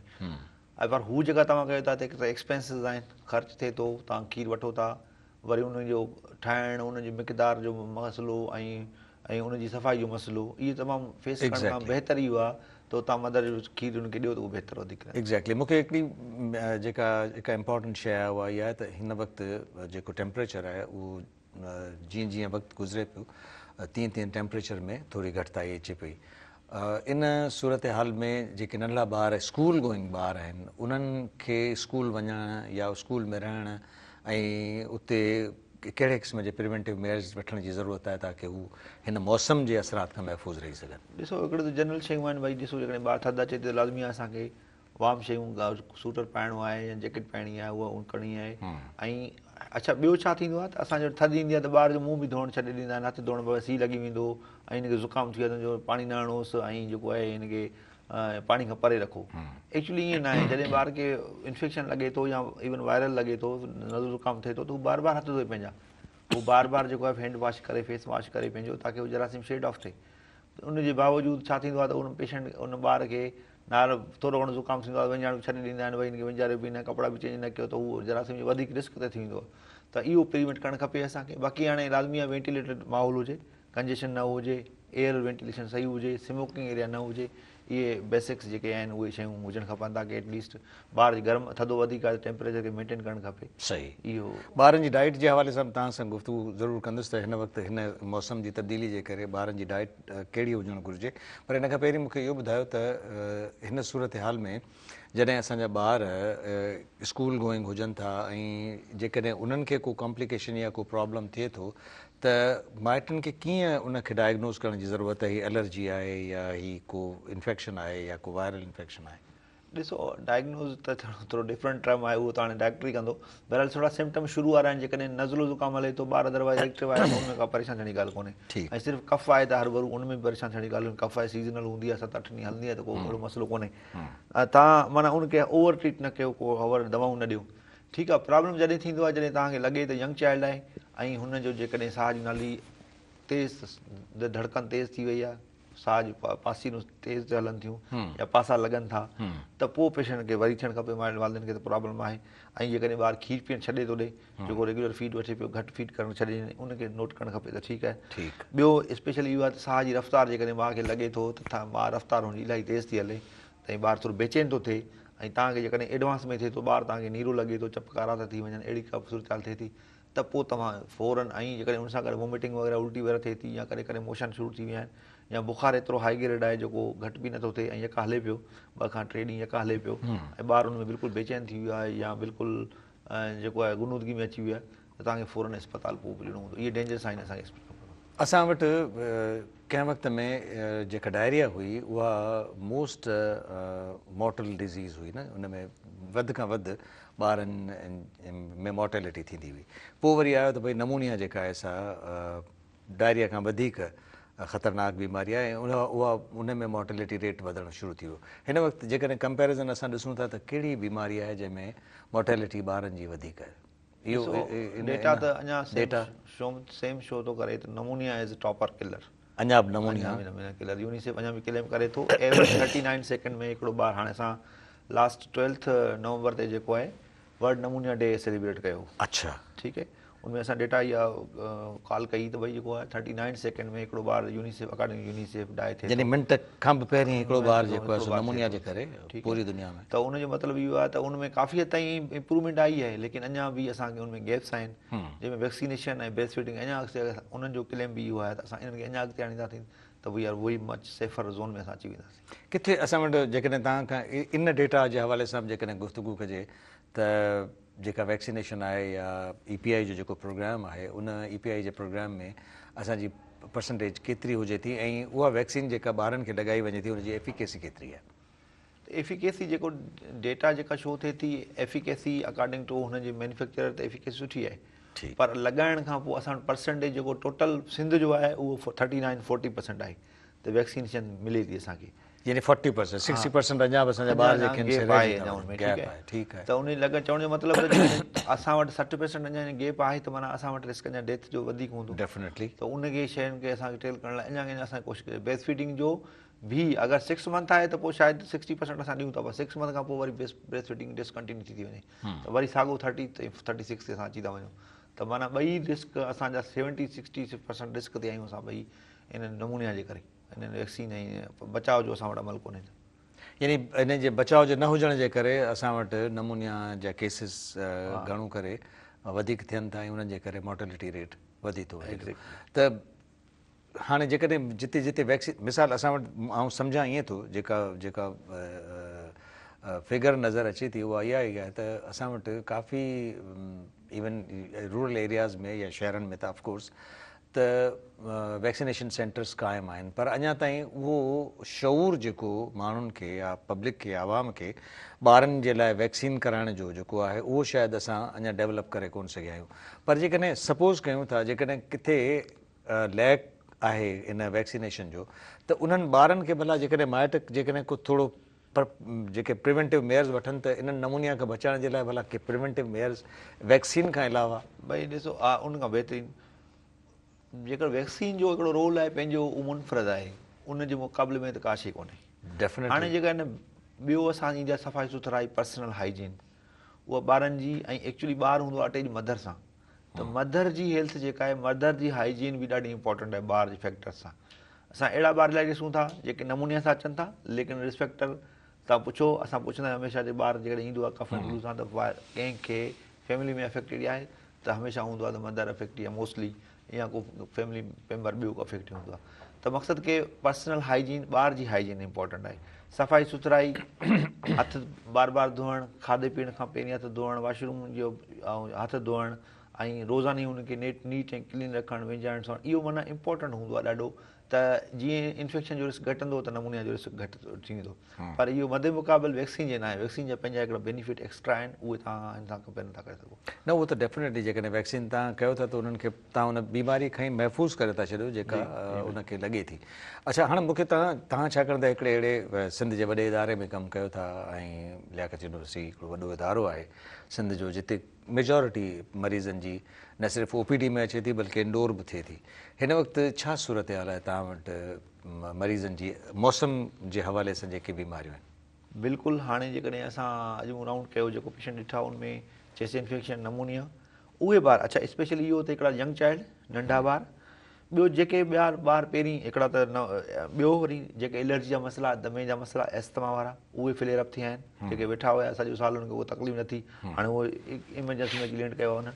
۽ پر هو جيڪا توهان ڪيو ٿا ته هڪ ته ايڪسپينسز آهن خرچ ٿئي ٿو توهان کير وٺو ٿا وري ان جو ٺاهڻ ان جي مقدار جو مسئلو ۽ ۽ ان جي صفائي جو مسئلو اهي تمام فيس ڪرڻ کان بهتر اهو آهي ته توهان مدر جو کير ان کي ڏيو ته اهو بهتر وڌيڪ رهندو. ايگزيڪٽلي مون کي هڪڙي جيڪا هڪ امپارٽنٽ شيء آهي اها اها آهي ته هن وقت جيڪو ٽيمپريچر آهي اهو جيئن جيئن وقت گذري پيو تيئن تيئن ٽيمپريچر ۾ ٿوري گهٽتائي اچي پئي ان صورتحال ۾ جيڪي ننڍڙا ٻار اسڪول گوئنگ ٻار آهن انهن کي اسڪول وڃڻ يا اسڪول ۾ رهڻ ۽ اتي ڪهڙي قسم جي پريونٽو ميئرز وٺڻ جي ضرورت آهي تاڪه هو هن موسم جي اثرات کان محفوظ رهي سگهن. ڏسو هڪڙو ته جنرل شيون آهن ڀئي ڏسو جيڪڏهن ٻار ٿڌ اچي ٿي ته لازمي آهي اسان کي وارم شيون سوئيٽر پائڻو آهي يا جيڪٽ پائڻي آهي اها ڪرڻي آهي ۽ اڇا ٻيو ڇا ٿيندو آهي ته اسان جو ٿڌ ايندي آهي ته ٻار جو منهن به ڌوئڻ ڇڏي ڏيندا آهن هٿ ڌوئڻ بابا سي لڳي ويندو ۽ هن کي زڪام ٿي ويو آهي جو پاڻي نه هڻوس ۽ جيڪو آهي هن کي پاڻي کان پري رکو ايڪچولي ائين ناهي جڏهن ٻار کي انفيڪشن لڳي ٿو يا ايون وائرل لڳي ٿو نزلو زڪام ٿئي ٿو ته هو بار بار هٿ ڌوئي پنهنجا هو بار بار جيڪو آهي هينڊ واش ڪري فيس واش ڪري پنهنجو تاڪي هو جراثيم شيڊ آف ٿئي ان جي باوجود ڇا ٿيندو آهي ته ان پيشنٽ ان ٻار کي نار ٿورو گهڻو زڪام ٿيندو آهي وهنجارڻ ڇڏي ڏيندا آهن ڀئي هن کي وهنجاريو به نه ڪپڙا به چينج نه ڪيو ته هو جراثيم جي وڌيڪ رسڪ تي ٿي ويندو آهي ته اهو پريونٽ ڪرڻ کپي اسان کي باقي هاڻي لازمي آهي وينٽيليٽيڊ ماحول هجي ڪنجيشن نه هجي، ايئر وينٽيليشن صحيح هجي، سموڪنگ ايريا نه هجي، اهي بيسڪس جيڪي آهن اهي شيون هجڻ کپن تاڪه ايٽ ليسٽ ٻار جي گرم ٿڌو وڌيڪ آهي ته ٽيمپريچر کي مينٽين ڪرڻ کپي. صحيح. اهو. ٻارن جي ڊائيٽ جي حوالي سان به توهان سان گفتگو ضرور ڪندس ته هن وقت هن موسم جي تبديلي جي ڪري ٻارن جي ڊائيٽ ڪهڙي هجڻ گهرجي پر ان کان پهرين مون کي اهو ٻڌايو ته هن صورتحال ۾ جڏهن اسان جا ٻار اسڪول گوئنگ هجن ٿا ۽ جيڪڏهن انهن کي ڪو ڪامپليڪيشن يا ڪو پرابلم ٿئي ٿو ته مائٽن کي ڪيئن ان کي ڊائگنوز ڪرڻ جي ضرورت آهي هي الرجي آهي يا هي ڪو انفيڪشن آهي يا ڪو وائرل انفيڪشن آهي. ڏسو ڊائگنوز ته ٿورو ڊفرنٽ ٽرم آهي اهو ته هاڻي ڊاڪٽر ئي ڪندو بهرحال ٿورا سمپٽم شروع وارا آهن جيڪڏهن نزلو زڪام هلي ٿو ٻار ادروائز ايڪٽو آهي ته ان ۾ ڪا پريشان ٿيڻ جي ڳالهه ڪونهي ۽ صرف ڪف آهي ته هربرو ان ۾ به پريشان ٿيڻ جي ڳالهه ڪونهي ڪف آهي سيزنل هوندي آهي ست اٺ ڏينهن هلندي آهي ته ڪو اهڙو مسئلو ڪونهي توهان معنيٰ ان کي اوور ٽريٽ نه ڪيو ڪو اوور دوائون نه ڏيو ٺيڪ آهي پرابلم جڏهن ٿيندو آهي جڏهن توهان کي لڳي ته ينگ چائلڊ آهي ۽ هن جو جيڪڏهن ساهه جي نالي تيز ڌڙڪن تيز ٿي وئي آهي ساهه جون پاسيرون تيز هلن ٿيون يا پاسا لڳن ٿا ته پوء پيشنٽ کي وري ٿيڻ کپي والدين کي ته پرابلم آهي ۽ جيڪڏهن ٻار کير پيئڻ ڇڏي ٿو ڏي جيڪو ريگيولر فيڊ وٺي پيو گهٽ فيڊ ڪرڻ ڇڏي ڏني ان کي نوٽ ڪرڻ کپي ته ٺيڪ آهي ٻيو اسپيشلي اهو آهي ته ساهه جي رفتار جيڪڏهن ماء کي لڳي ٿو ته ماء رفتار هن جي الاهي تيز ٿي هلي ۽ ٻار ٿورو بيچين ٿو ٿئي ۽ توهان کي جيڪڏهن ايڊوانس ۾ ٿئي ٿو ٻار توهان کي نيرو لڳي ٿو چپ ڪارا ٿا ٿي وڃن اهڙي ڪا صورتحال ٿئي ٿي ته پوء توهان فورن ۽ جيڪڏهن ان سان گڏ وومٽنگ وغيره الٽي وغيره ٿئي ٿي يا ڪڏهن ڪڏهن موشن شروع ٿي ويا آهن يا بخار ايترو هائي گريڊ آهي جيڪو گهٽ به نٿو ٿئي ۽ يڪا هلي پيو ٻه کان ٽي ڏينهن يڪا هلي پيو ۽ ٻار ان ۾ بلڪل بيچين ٿي ويو آهي يا بلڪل جيڪو آهي غنودگي ۾ اچي ويو آهي ته توهان کي فورن اسپتال پوء پڄڻو هوندو. اهي ڊينجر سائن اسان کي اسپتال پهچڻو. اسان وٽ ڪنهن وقت ۾ جيڪا ڊائريا هئي اها موسٽ مورٽل ڊزيز هئي نه ان ۾ وڌ کان وڌ ٻارن ۾ مورٽيلٽي ٿيندي هئي پوء وري آيو ته ڀئي نمونيا جيڪا آهي سا ڊائريا کان وڌيڪ خطرناڪ بيماري آهي ۽ اها ان ۾ مورٽيلٽي ريٽ وڌڻ شروع ٿي ويو. هن وقت جيڪڏهن ڪمپيريزن اسان ڏسون ٿا ته ڪهڙي بيماري آهي جنهن ۾ مورٽيلٽي ٻارن جي وڌيڪ آهي؟ اهو ڊيٽا ته اڃا سيم شو ٿو ڪري ته نمونيا از ٽاپر ڪلر. اڃا به نمونيا. اڃا به نمونيا ڪلر يونيسيف اڃا به ڪليم ڪري ٿو ايوري 39 سيڪنڊ ۾ هڪڙو ٻار هاڻي اسان لاسٽ 12th نومبر تي جيڪو آهي ورلڊ نمونيا ڊي سيليبريٽ ڪيو. اڇا. ٺيڪ هي ان ۾ اسان ڊيٽا اها ڪال ڪئي ته ڀئي جيڪو آهي 39 سيڪنڊ ۾ هڪڙو ٻار يونيسيف اڪارڊنگ ٽو يونيسيف ڊائي ٿئي ٿو. يعني منٽ کان به پهرين هڪڙو ٻار جيڪو آهي سو نمونيا جي ڪري پوري دنيا ۾. ته ان جو مطلب اهو آهي ته ان ۾ ڪافي حد تائين امپروومينٽ آئي آهي ليڪن اڃا به اسان کي ان ۾ گيپس آهن جنهن ۾ ويڪسينيشن ۽ بريسٽ فيڊنگ اڃا اڳتي انهن جو ڪليم به اهو آهي ته اسان انهن کي اڃا اڳتي آڻينداسين ته we are very much safer zone ۾ اسان اچي وينداسين. ڪٿي اسان وٽ جيڪڏهن توهان کان ان ڊيٽا جي حوالي سان به جيڪڏهن گفتگو ڪجي ته جيڪا ويڪسينيشن آهي يا اي پي آئي جو جيڪو پروگرام آهي ان اي پي آئي جي پروگرام ۾ اسان جي پرسنٽيج ڪيتري هجي ٿي ۽ اها ويڪسين جيڪا ٻارن کي لڳائي وڃي ٿي ان جي ايفيڪيسي ڪيتري آهي؟ ته ايفيڪيسي جيڪو ڊيٽا جيڪا شو ٿئي ٿي ايفيڪيسي اڪارڊنگ ٽو هن جي مينوفيڪچرر ته ايفيڪيسي سٺي آهي پر لڳائڻ کان پوء اسان وٽ پرسنٽيج جيڪو ٽوٽل سنڌ جو آهي اهو 39 40% آهي ته ويڪسينيشن ملي ٿي اسان کي. يعني فورٽي پرسنٽ سڪسٽي پرسنٽ اڃا به اسان جا ٻار جيڪي آهن سي رهجي ٿا وڃن گيپ آهي ٺيڪ آهي ته ان لڳ چوڻ جو مطلب ته جيڪڏهن اسان وٽ 60% اڃا گيپ آهي ته معنيٰ اسان وٽ رسڪ اڃا ڊيٿ جو وڌيڪ هوندو ڊيفنيٽلي ته ان کي شين کي اسان کي ٽيل ڪرڻ لاء اڃا اڃا اسان کي ڪوشش ڪري بريسٽ فيڊنگ جو به اگر سڪس منٿ آهي ته پوء شايد سڪسٽي پرسنٽ اسان ڏيون ٿا پر سڪس منٿ کان پوء وري بريسٽ فيڊنگ ڊسڪنٽينيو ٿي ٿي وڃي ته وري ساڳو ٿرٽي ٿرٽي سڪس تي اسان اچي ٿا وڃون ته معنيٰ ٻئي رسڪ اسان جا سيونٽي سڪسٽي پرسنٽ رسڪ تي آهيون اسان ٻئي ان نمونيا جي ڪري ان ويڪسين ۽ بچاء جو اسان وٽ عمل ڪونهي ته. يعني ان جي بچاء جي نه هجڻ جي ڪري اسان وٽ نمونيا جا ڪيسز گهڻو ڪري وڌيڪ ٿين ٿا ۽ انهن جي ڪري مورٽلٽي ريٽ وڌي ٿو وڃي ته هاڻي جيڪڏهن جتي جتي ويڪسين مثال اسان وٽ آئون سمجهان ائين ٿو جيڪا جيڪا فگر نظر اچي ٿي اها اها ئي آهي ته اسان وٽ ڪافي ايون رورل ايرياز ۾ يا شهرن ۾ ته آف ڪورس ته ويڪسينيشن سينٽرز قائم آهن پر اڃا تائين اهو شعور جيڪو ماڻهن کي يا پبلڪ کي عوام کي ٻارن جي لاء ويڪسين ڪرائڻ جو جيڪو آهي اهو شايد اسان اڃا ڊيولپ ڪري ڪون سگهيا آهيون پر جيڪڏهن سپوز ڪيون ٿا جيڪڏهن ڪٿي ليڪ آهي ان ويڪسينيشن جو ته انهن ٻارن کي ڀلا جيڪڏهن مائٽ جيڪڏهن ڪو ٿورو پر جيڪي پريونٽو ميئرز وٺن ته انهن نمونيا کان بچائڻ جي لاء ڀلا ڪي پريونٽو ميئرز ويڪسين کان علاوه. ڀئي ڏسو ان کان بهترين جيڪر ويڪسين جو هڪڙو رول آهي پنهنجو اهو منفرد آهي ان جي مقابلي ۾ ته ڪا شي ڪونهي. ڊيفنيٽلي. هاڻي جيڪا ان ٻيو اسان جي جا صفائي سٿرائي پرسنل هائيجين اها ٻارن جي ۽ ايڪچولي ٻار هوندو آهي اٽيچ مڌر سان ته مڌر جي هيلٿ جيڪا آهي مڌر جي هائيجين به ڏاڍي امپورٽنٽ آهي ٻار جي فيڪٽر سان اسان اهڙا ٻار الاهي ڏسون ٿا جيڪي نمونيا سان اچن ٿا ليڪن رسڪ فيڪٽر توهان پڇو اسان پڇندا آهيون هميشه جي ٻار جيڪڏهن ايندو آهي ڪف ۽ فلو سان ته ڪنهن کي فيملي ۾ افيڪٽيڊ آهي ته هميشه هوندو آهي ته مدر افيڪٽ يا موسٽلي يا ڪو فيملي ميمبر ٻيو ڪو افيڪٽ هوندو آهي ته مقصد ڪي پرسنل هائيجين ٻار جي هائيجين امپورٽنٽ آهي صفائي سٿرائي هٿ بار بار ڌوئڻ کاڌي پيئڻ کان پهرين هٿ ڌوئڻ واش روم جو هٿ ڌوئڻ ۽ روزاني ان کي نيٽ نيٽ ۽ ڪلين رکڻ وهنجائڻ سان اهو معنيٰ امپورٽنٽ هوندو آهي ڏاڍو ته جيئن انفيڪشن جو رسڪ گهٽندو ته نمونيا جو رسڪ گهٽ ٿي ويندو پر اهو مد مقابل ويڪسين جي ناهي ويڪسين جا پنهنجا هڪڙا بينيفٽ ايڪسٽرا آهن اهي توهان هن سان ڪمپيئر نٿا ڪري سگهو. نه اهو ته ڊيفنيٽلي جيڪڏهن ويڪسين توهان ڪيو ٿا ته انهن کي توهان ان بيماري کان ئي محفوظ ڪري ٿا ڇڏيو جيڪا ان کي لڳي ٿي. اڇا هاڻي مون کي توهان توهان ڇاڪاڻ ته هڪڙي اهڙي سنڌ جي وڏي اداري ۾ ڪم ڪيو ٿا ۽ لياقت يونيورسٽي هڪڙو وڏو ادارو آهي سنڌ جو جتي ميجارٽي مريضن جي نه صرف او پي ڊي ۾ اچي ٿي بلڪه انڊور به ٿئي ٿي هن وقت ڇا صورتحال آهي توهان وٽ مريضن جي موسم جي حوالي سان جيڪي بيماريون آهن. بلڪل هاڻي جيڪڏهن اسان اڄ مون رائونڊ ڪيو جيڪو پيشنٽ ڏٺا ان ۾ چيسٽ انفيڪشن نمونيا اهي ٻار اڇا اسپيشلي اهو ته هڪڙا ينگ چائلڊ ننڍا ٻار ٻيو جيڪي ٻيا ٻار پهرين هڪڙا ته نه ٻيو وري جيڪي الرجي جا مسئلا دمي جا مسئلا ايسٿما وارا اهي فليئر اپ ٿيا آهن جيڪي ويٺا هيا سڄو سال انهن کي ڪو تڪليف نه ٿي هاڻي اهي ايمرجنسي ۾ اچي لينڊ ڪيو آهي انهن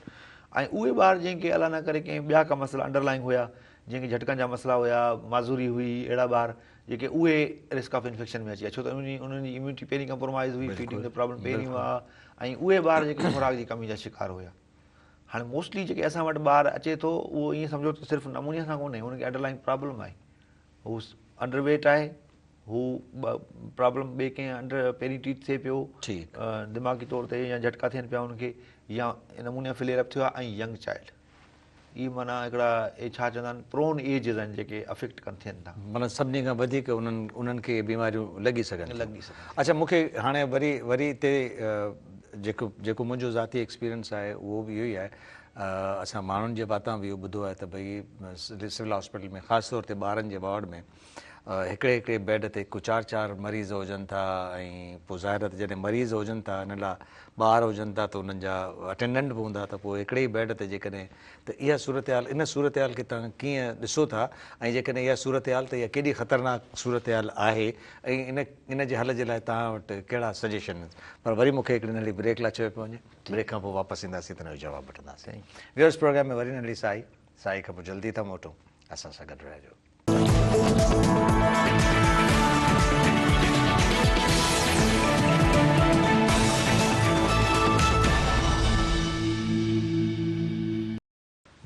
۽ اهي ٻار جنهن کي الله نه ڪري ڪنهن ٻيا ڪا مسئلا انڊر لائنگ هيا، جنهن کي جهٽڪن جا مسئلا هيا، معذوري هئي، اهڙا ٻار جيڪي اهي رسڪ آف انفيڪشن ۾ اچي ويا ڇو ته انهن جي اميونٽي پهرين ڪمپرومائز هئي، فيڊنگ جا پرابلم پهرين هئا ۽ اهي ٻار جيڪي خوراڪ جي ڪمي جا شڪار هيا. هاڻي موسٽلي جيڪي اسان وٽ ٻار اچي ٿو اهو ائين سمجهو ته صرف نمونيا سان ڪونهي، ان کي انڊر لائنگ پرابلم آهي، هو انڊر ويٽ آهي، هو پرابلم ٻئي ڪنهن انڊر پهرين ٽريٽ ٿئي پيو دماغي طور تي يا جهٽڪا ٿين پيا ان کي يا نمونيا فليئر اپ ٿيو آهي ۽ ينگ چائلڊ اهي معنيٰ هڪڙا اهي ڇا چوندا آهن پرون ايجز آهن جيڪي افيڪٽ ڪن ٿين ٿا. معنيٰ سڀني کان وڌيڪ انهن انهن کي اهي بيماريون لڳي سگهن ٿيون. لڳي سگهن ٿيون. اڇا مون کي هاڻي وري وري هتي جيڪو جيڪو منهنجو ذاتي ايڪسپيرينس آهي اهو به اهو ئي آهي اسان ماڻهن جي واتان به اهو ٻڌو آهي ته ڀئي سول هاسپيٽل ۾ خاص طور تي ٻارن جي وارڊ ۾ هڪڙي هڪڙي بيڊ تي ڪو چار چار مريض هجن ٿا ۽ پوء ظاهر آهي ته جڏهن مريض هجن ٿا ننڍڙا ٻار هجن ٿا ته انهن جا اٽينڊنٽ به هوندا ته پوء هڪڙي ئي بيڊ تي جيڪڏهن ته اها صورتحال ان صورتحال کي توهان ڪيئن ڏسو ٿا ۽ جيڪڏهن اها صورتحال ته اها ڪيڏي خطرناڪ صورتحال آهي ۽ ان ان جي حل جي لاء توهان وٽ ڪهڙا سجيشن آهن پر وري مون کي هڪڙي ننڍڙي بريڪ لاء چيو پيو وڃي بريڪ کان پوء واپس اينداسين ته ان جو جواب وٺنداسين ويورز پروگرام ۾ وري ننڍڙي ساهي ساهي کان پوء جلدي ٿا موٽون اسان سان گڏ رهجو.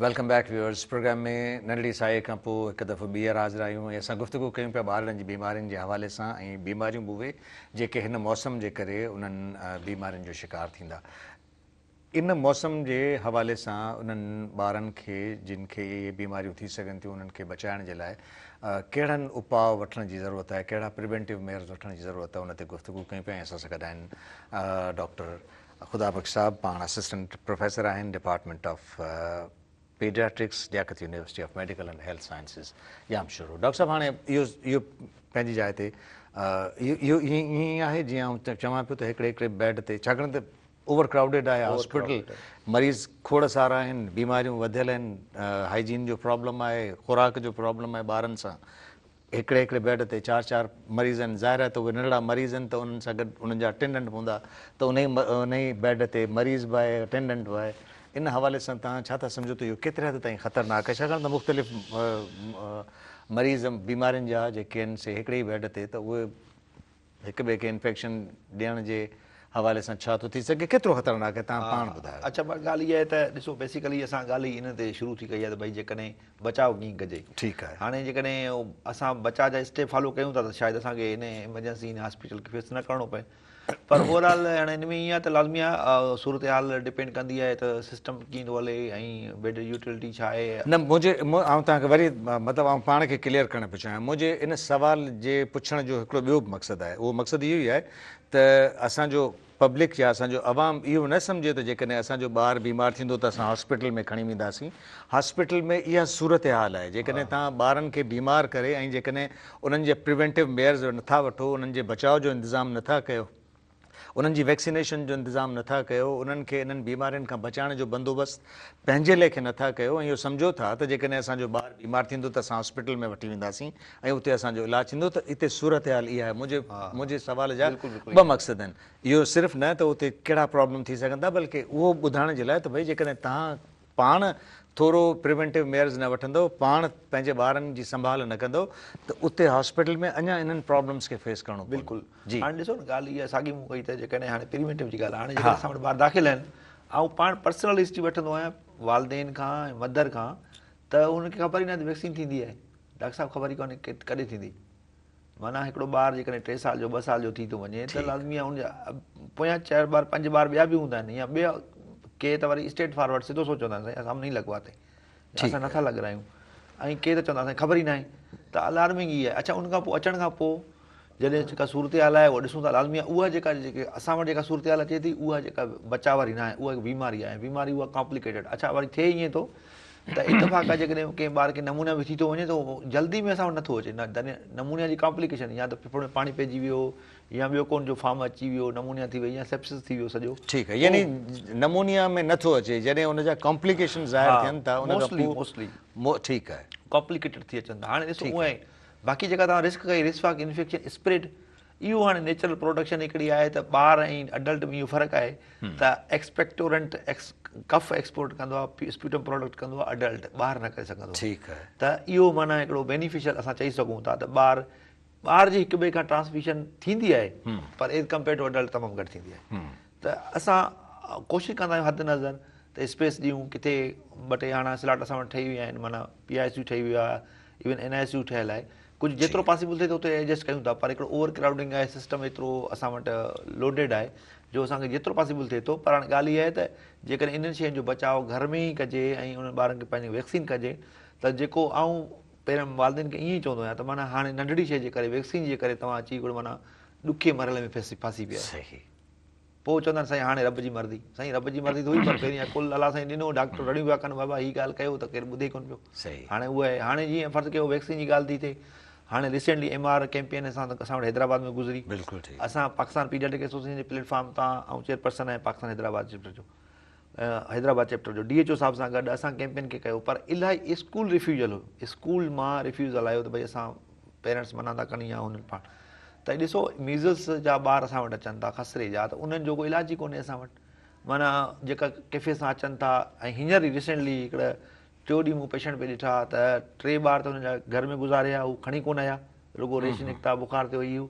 Welcome back viewers programme ۾ ننڍڙي ساهي کان پوء هڪ دفعو ٻيهر حاضر آهيون ۽ اسان گفتگو ڪيون پيا ٻارڙن جي بيمارين جي حوالي سان ۽ بيماريون به اهي جيڪي هن موسم جي ڪري انهن بيمارين جو شڪار ٿيندا ان موسم جي حوالي سان انهن ٻارن کي جن کي اهي بيماريون ٿي سگهن ٿيون انهن کي بچائڻ جي لاء ڪهڙن اپاء وٺڻ جي ضرورت آهي ڪهڙا پريونٽو ميئرز وٺڻ جي ضرورت آهي ان تي گفتگو ڪيون پيا ۽ اسان سان گڏ آهن ڊاڪٽر خدا بخش صاحب پاڻ اسسٽنٽ پروفيسر آهن department of paediatrics Liaquat university of medical and health sciences Jamshoro doctor صاحب هاڻي اهو اهو پنهنجي جاء تي اهو ائين ئي آهي جيئن آئون چوان پيو ته هڪڙي هڪڙي بيڊ تي ڇاڪاڻ ته اوور ڪرائوڊيڊ آهي هاسپيٽل مريض کوڙ سارا آهن بيماريون وڌيل آهن هائيجين جو پرابلم آهي خوراڪ جو پرابلم آهي ٻارن سان هڪڙي هڪڙي بيڊ تي چار چار مريض آهن، ظاهر آهي ته اهي ننڍڙا مريض آهن ته انهن سان گڏ انهن جا اٽينڊنٽ به هوندا ته انهي انهي بيڊ تي مريض به آهي اٽينڊنٽ به آهي ان حوالي سان توهان ڇا ٿا سمجهو ته اهو ڪيتري حد تائين خطرناڪ آهي ڇاڪاڻ ته مختلف مريض بيمارين جا جيڪي آهن سي هڪڙي ئي بيڊ تي ته اهي هڪ ٻئي کي انفيڪشن ڏيڻ جي حوالي سان ڇا ٿو ٿي سگهي ڪيترو خطرناڪ آهي توهان پاڻ ٻڌايو. اڇا پر ڳالهه اها آهي ته ڏسو بيسيڪلي اسان ڳالهه ئي ان تي شروع ٿي ڪئي آهي ته ڀئي جيڪڏهن بچاء ڪيئن ڪجي ٺيڪ آهي. هاڻي جيڪڏهن اسان بچاء جا اسٽيپ فالو ڪيون ٿا ته شايد اسان کي ان ايمرجنسي ان هاسپيٽل کي فيس نه ڪرڻو پئي پر اوور آل هاڻي ان ۾ ائين آهي ته لازمي آهي صورتحال ڊپينڊ ڪندي آهي ته سسٽم ڪيئن ٿو هلي ۽ بيڊ يوٽيلٽي ڇا آهي. نه منهنجي آئون توهان کي وري مطلب آئون پاڻ کي ڪليئر ڪرڻ پيو چاهيان منهنجي ان سوال جي پڇڻ جو هڪڙو ٻيو به مقصد آهي اهو مقصد اهو ئي آهي ته اسان جو پبلڪ يا اسان جو عوام اهو نه سمجهي ته جيڪڏهن اسان جو ٻار بيمار ٿيندو ته اسان هاسپيٽل ۾ کڻي وينداسين هاسپيٽل ۾ اها صورتحال آهي جيڪڏهن توهان ٻارن کي بيمار ڪري ۽ جيڪڏهن انهن جي پريونٽو ميئرز نٿا وٺو انهن جي بچاء جو انتظام نٿا ڪيو انهن جي ويڪسينيشن جو انتظام نٿا ڪيو، انهن کي انهن بيمارين کان بچائڻ جو بندوبست پنهنجي ليکي نٿا ڪيو ۽ اهو سمجهو ٿا ته جيڪڏهن اسان جو ٻار بيمار ٿيندو ته اسان هاسپيٽل ۾ وٺي وينداسين ۽ اتي اسان جو علاج ٿيندو ته اتي صورتحال اها آهي منهنجي منهنجي سوال جا ٻه مقصد آهن اهو صرف نه ته اتي ڪهڙا پرابلم ٿي سگهن ٿا بلڪه اهو ٻڌائڻ جي لاء ته ڀئي جيڪڏهن توهان پاڻ ٿورو پريونٽو ميئرز نه وٺندؤ، پاڻ پنهنجي ٻارن جي سنڀال نه ڪندؤ ته اتي هاسپيٽل ۾ اڃا انهن پرابلمز کي فيس ڪرڻو پوندو. بلڪل جي هاڻي ڏسو نه ڳالهه اها ساڳي مون ڪئي ته جيڪڏهن هاڻي پريونٽو جي ڳالهه هاڻي جيڪڏهن اسان وٽ ٻار داخل آهن آئون پاڻ پرسنل هسٽري وٺندو آهيان والدين کان ۽ مدر کان ته انهن کي خبر ئي ناهي ته ويڪسين ٿيندي آهي ڊاڪٽر صاحب خبر ئي ڪونهي ڪڏهن ٿيندي معنيٰ هڪڙو ٻار جيڪڏهن ٽي سال جو ٻه سال جو ٿي ٿو وڃي ته لازمي آهي ان جا پويان چار ٻار پنج ٻار ٻيا به هوندا آهن يا ٻيا ڪي ته وري اسٽريٽ فارورڊ سڌو سو چوندا آهن سائين اسان نهين لڳواتي اسان نٿا لڳرايون ۽ ڪي ته چوندا اسان خبر ئي ناهي ته الارمنگ ئي آهي اڇا ان کان پوء اچڻ کان پوء جڏهن جيڪا صورتحال آهي اها ڏسون ٿا لازمي آهي اها جيڪا جيڪي اسان وٽ جيڪا صورتحال اچي ٿي اها جيڪا بچاء واري ناهي اها هڪ بيماري آهي بيماري اها ڪامپليڪيٽيڊ اڇا وري ٿئي ائين ٿو ته اتفاق آهي جيڪڏهن ڪنهن ٻار کي نمونيا به ٿي ٿو وڃي ته جلدي ۾ اسان وٽ نٿو اچي نه نمونيا جي ڪامپليڪيشن يا ته ڦڦڙ ۾ پاڻي پئجي ويو يا ٻيو ڪو ان جو فارم اچي ويو نمونيا ٿي وئي يا سيپسس ٿي ويو سڄو ٺيڪ آهي يعني نمونيا ۾ نٿو اچي جڏهن ان جا ڪامپليڪيشن ظاهر ٿين ٿا ان کان پوء موسٽلي ٺيڪ آهي ڪامپليڪيٽيڊ ٿي اچن ٿا هاڻي ڏسو اونئن باقي جيڪا توهان رسڪ ڪئي رسڪ آف انفيڪشن اسپريڊ اهو هاڻي نيچرل پروڊڪشن هڪڙي آهي ته ٻار ۽ اڊلٽ ۾ اهو فرق آهي ته ايڪسپيڪٽورنٽ ڪف ايڪسپورٽ ڪندو آهي اسپيوٽم پروڊڪٽ ڪندو آهي اڊلٽ ٻار نه ڪري سگهندو ٺيڪ آهي ته اهو معنيٰ هڪڙو بينيفيشل اسان چئي سگهون ٿا ته ٻار ٻار جي هڪ ٻئي کان ٽرانسميشن ٿيندي آهي پر ايز ڪمپيئر ٽو اڊلٽ تمام گهٽ ٿيندي آهي ته اسان ڪوشش ڪندا آهيون حد نظر ته اسپيس ڏيون ڪٿي ٻه ٽي هاڻا سلاٽ اسان وٽ ٺهي ويا آهن معنيٰ پي آء سي يو ٺهي ويو آهي ايون اين آء سي يو ٺهيل آهي ڪجهه جيترو پاسيبل ٿئي ٿو اتي ايڊجسٽ ڪيون ٿا پر هڪڙو اوور ڪرائوڊنگ آهي سسٽم ايترو اسان وٽ لوڊيڊ آهي جو اسان کي جيترو پاسيبل ٿئي ٿو پر هاڻي ڳالهه اها آهي ته جيڪڏهن انهن شين جو بچاء گهر ۾ ئي ڪجي ۽ انهن ٻارن کي پنهنجي ويڪسين ڪجي ته جيڪو آئون پهريان والدين کي ائين ئي چوندو آهيان ته معنيٰ هاڻي ننڍڙي شي جي ڪري ويڪسين جي ڪري توهان اچي هڪڙو معنيٰ ڏکي مرحلي ۾ ڦاسي پيا آهيو. پوء چوندا آهن سائين هاڻي رب جي مرضي. سائين رب جي مرضي ته هئي پر پهرين عقل الله سائين ڏنو ڊاڪٽر رڙيون پيا ڪن بابا هي ڳالهه ڪيو ته ڪير ٻڌي ڪونه پيو. هاڻي اهو آهي هاڻي جيئن فرض ڪيو ويڪسين جي ڳالهه ٿي ٿئي هاڻي ريسينٽلي ايم آر ڪيمپين اسان اسان وٽ حيدرآباد ۾ گذري اسان پاڪستان پيڊياٽرڪ ايسوسيئيشن جي پليٽ فارم تان آئون چيئرپرسن آهيان پاڪستان حيدرآباد چيپٽر جو حيدرآباد چيپٽر جو ڊي ايڇ او صاحب سان گڏ اسان ڪيمپين کي ڪيو پر الاهي اسڪول ريفيوزل هيو اسڪول مان ريفيوزل آيو ته ڀئي اسان پيرنٽس منع ٿا ڪن يا هنن پاڻ ته ڏسو ميزلس جا ٻار اسان وٽ اچن ٿا خسري جا ته انهن جو ڪو علاج ئي ڪونهي اسان وٽ معنيٰ جيڪا ڪيفي سان اچن ٿا ۽ هينئر ئي ريسينٽلي هڪڙا ٽيون ڏينهن مون پيشنٽ پئي ڏٺا ته ٽي ٻار ته هنن جا گهر ۾ گذاري ويا هو کڻي ڪونه آيا رڳو ريش نڪتا بخار ٿيو هي هو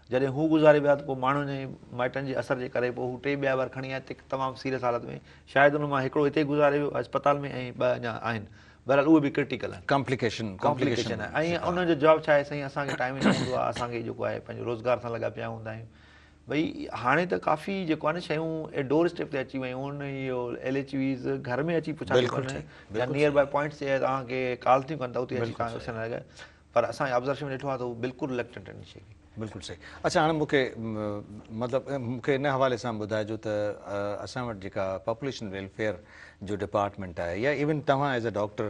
جڏهن هو گذاري ويا ته پوء ماڻهن جي مائٽن جي اثر جي ڪري پوء هو ٽي ٻيا ٻار کڻي آيا ته تمام سيريس حالت ۾ شايد ان مان هڪڙو هتي گذاري ويو اسپتال ۾ ۽ ٻه اڃا آهن بهرحال اهي به ڪرٽيڪل آهن. ڪامپليڪيشن ڪامپليڪيشن آهي ۽ ان جو جواب ڇا آهي سائين اسان کي ٽائيم ئي نه هوندو آهي اسان کي جيڪو آهي پنهنجو روزگار سان لڳا پيا هوندا آهيون ڀئي هاڻي ته ڪافي جيڪو آهي نه شيون ڊور اسٽيپ تي اچي ويون آهن اهو ايل ايڇ ويز گهر ۾ اچي پڇا ٿيون ڪن يا نيئر باء پوائنٽس تي توهان کي ڪال ٿيون ڪن ته اتي اچي توهان کي پر اسان آبزرويشن ۾ ڏٺو آهي ته هو بلڪل رلڪٽنٽ آهن ان شيء کي. بلڪل صحيح اڇا هاڻي مون کي مطلب مون کي ان حوالي سان ٻڌائجو ته اسان وٽ جيڪا پاپوليشن ويلفيئر جو ڊپارٽمينٽ آهي يا ايون توهان ايز ا ڊاڪٽر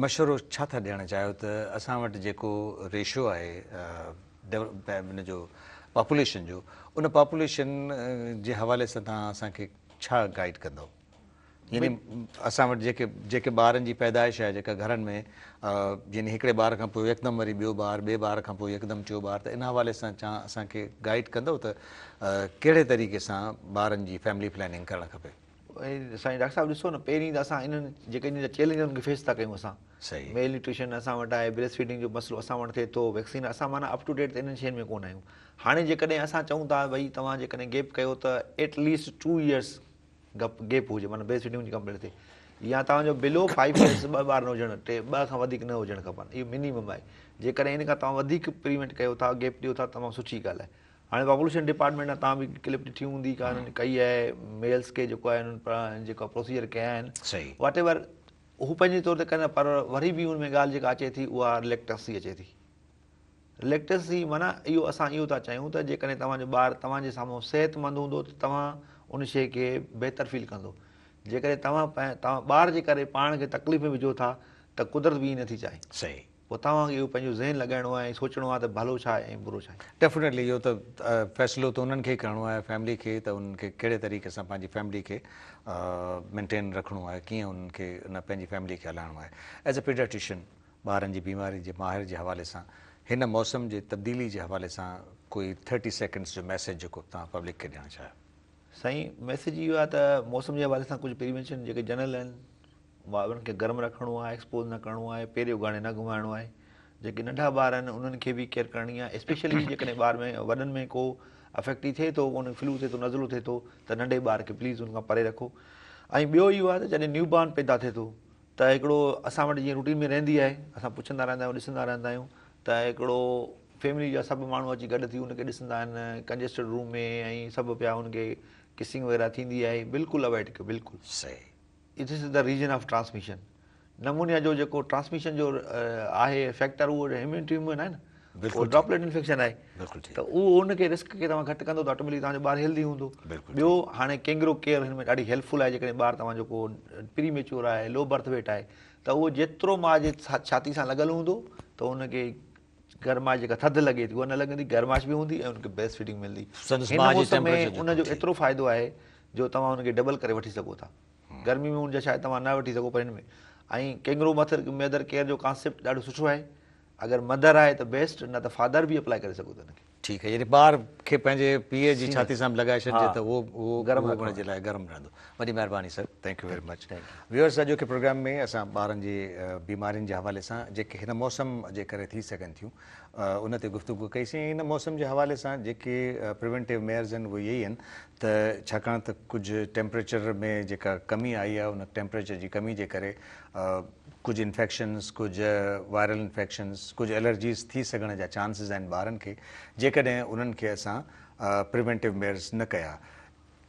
مشورو ڇا ٿا ڏيڻ چاهيو ته اسان وٽ جيڪو ريشو آهي ان جو پاپوليشن جو ان پاپوليشن جي حوالي سان توهان اسان کي ڇا گائيڊ ڪندؤ؟ يعني اسان وٽ جيڪي جيڪي ٻارن جي پيدائش آهي جيڪا گهرن ۾ يعني هڪڙي ٻار کان پوء يڪدم وري ٻيو ٻار ٻئي ٻار کان پوء يڪدم ٽيو ٻار ته ان حوالي سان ڇا اسان کي گائيڊ ڪندؤ ته ڪهڙي طريقي سان ٻارن جي فيملي پلاننگ ڪرڻ کپي. سائين ڊاڪٽر صاحب ڏسو نه پهرين ته اسان انهن جيڪي انهن جا چئلينج آهن انهن کي فيس ٿا ڪيون اسان صحيح. ميل نيوٽريشن اسان وٽ آهي بريسٽ فيڊنگ جو مسئلو اسان وٽ ٿئي ٿو ويڪسين اسان معنيٰ اپ ٽو ڊيٽ انهن شين ۾ ڪونه آهيون هاڻي جيڪڏهن اسان چئون ٿا ڀئي توهان جيڪڏهن گيپ ڪيو ته at least 2 years gap gap هجي معنيٰ بريسٽ فيڊنگ جي ڪمپليٽ ٿئي يا توهان جو بلو 5 ايئرس ٻه ٻار نه هجڻ ٽي ٻه کان وڌيڪ نه هجڻ کپن اهو منيمم آهي جيڪڏهن ان کان توهان وڌيڪ پريونٽ ڪيو ٿا گيپ ڏيو ٿا تمام سٺي ڳالهه آهي هاڻي پاپوليشن ڊپارٽمينٽ نا توهان به ڪلپ ڏٺي هوندي ڪا انهن ڪئي آهي ميلز کي جيڪو آهي انهن جيڪو پروسيجر ڪيا آهن صحيح واٽ ايور هو پنهنجي طور تي ڪن پر وري به ان ۾ ڳالهه جيڪا اچي ٿي اها رليڪٽنسي اچي ٿي رليڪٽنسي معنيٰ اهو اسان اهو ٿا چاهيون ته جيڪڏهن توهان جو ٻار توهان جي سامهون صحت مند هوندو ته توهان ان شيء کي بهتر فيل ڪندو. جيڪڏهن توهان توهان ٻار جي ڪري پاڻ کي تڪليف ۾ وجهو ٿا ته قدرت به ائين نٿي چاهي. صحيح. پوء توهان کي اهو پنهنجو ذهن لڳائڻو آهي ۽ سوچڻو آهي ته ڀلو ڇا آهي ۽ برو ڇا آهي. ڊيفنيٽلي اهو ته فيصلو ته انهن کي ئي ڪرڻو آهي فيملي کي ته انهن کي ڪهڙي طريقي سان پنهنجي فيملي کي مينٽين رکڻو آهي ڪيئن انهن کي ان پنهنجي فيملي کي هلائڻو آهي ايز اي پيڊياٽريشن ٻارن جي بيماري جي ماهر جي حوالي سان هن موسم جي تبديلي جي حوالي سان ڪوئي ٿرٽي سيڪنڊز جو ميسيج جيڪو توهان پبلڪ کي ڏيڻ چاهيو. سائين ميسيج اهو آهي ته موسم جي حوالي سان ڪجهه پريونشن جيڪي جنرل آهن انهن کي گرم رکڻو آهي ايڪسپوز نه ڪرڻو آهي پير اگهاڙي نه گهمائڻو آهي جيڪي ننڍا ٻار آهن انهن کي به ڪيئر ڪرڻي آهي اسپيشلي جيڪڏهن ٻار ۾ وڏن ۾ ڪو افيڪٽي ٿئي ٿو ان فلو ٿئي ٿو نزلو ٿئي ٿو ته ننڍي ٻار کي پليز ان کان پري رکو ۽ ٻيو اهو آهي ته جڏهن نيو بارن پيدا ٿئي ٿو ته هڪڙو اسان وٽ جيئن روٽين ۾ رهندي آهي اسان پڇندا رهندا آهيون ڏسندا رهندا آهيون ته هڪڙو فيملي جا سڀ ماڻهو اچي گڏ ٿي ان کي ڏسندا آهن ڪنجسٽڊ روم ۾ ۽ سڀ پيا ان کي ڪسنگ وغيره ٿيندي آهي بلڪل اوائڊ ڪيو بلڪل صحيح. It is the region of transmission pneumonia جو جيڪو ٽرانسميشن جو آهي فيڪٽر اهو هيومن ٽو هيومن آهي نه بلڪل ڊراپليٽ انفيڪشن آهي بلڪل ٺيڪ ته اهو ان کي رسڪ کي توهان گهٽ ڪندو ته آٽوميٽڪ توهان جو ٻار هيلدي هوندو ٻيو هاڻي ڪينگرو ڪيئر هن ۾ ڏاڍي هيلپ فل آهي جيڪڏهن ٻار توهان جو ڪو پري ميچور آهي لو برٿ ويٽ آهي ته اهو جيترو ماء جي ڇاتي سان لڳل هوندو ته ان کي گرمائش جيڪا ٿڌ لڳي ٿي اها نه لڳندي گرمائش به هوندي ۽ ان کي بريسٽ فيڊنگ ملندي هن موسم ۾ ان جو ايترو فائدو آهي جو توهان ان کي ڊبل ڪري وٺي سگهو ٿا گرمي ۾ ان جا شايد توهان نه وٺي سگهو پر هن ۾ ۽ ڪينگرو مٿر مدر ڪيئر جو ڪانسيپٽ ڏاڍو سٺو آهي اگر مدر آهي ته بيسٽ نه ته فادر به اپلائي ڪري سگهو ٿا ان کي. ٺيڪ آهي يعني ٻار کي پنهنجي پيء جي ڇاتي سان به لڳائي ڇڏجي ته اهو اهو گرم ان جي لاء گرم رهندو. وڏي مهرباني sir thank you very much. Viewers اڄوڪي پروگرام ۾ اسان ٻارن جي بيمارين جي حوالي سان جيڪي هن موسم جي ڪري ٿي سگهن ٿيون ان تي گفتگو ڪئي سين ۽ هن موسم جي حوالي سان جيڪي پريونٽيو ميئرز آهن اهي اهي آهن ته ڇاڪاڻ ته ڪجهه ٽيمپريچر ۾ جيڪا ڪمي آئي آهي ان ٽيمپريچر جي ڪمي جي ڪري ڪجهه انفيڪشنز ڪجهه وائرل انفيڪشنز ڪجهه الرجيز ٿي سگهڻ جا چانسز آهن ٻارن کي جيڪڏهن انهن کي اسان پريونٽيو ميئرز نه ڪيا.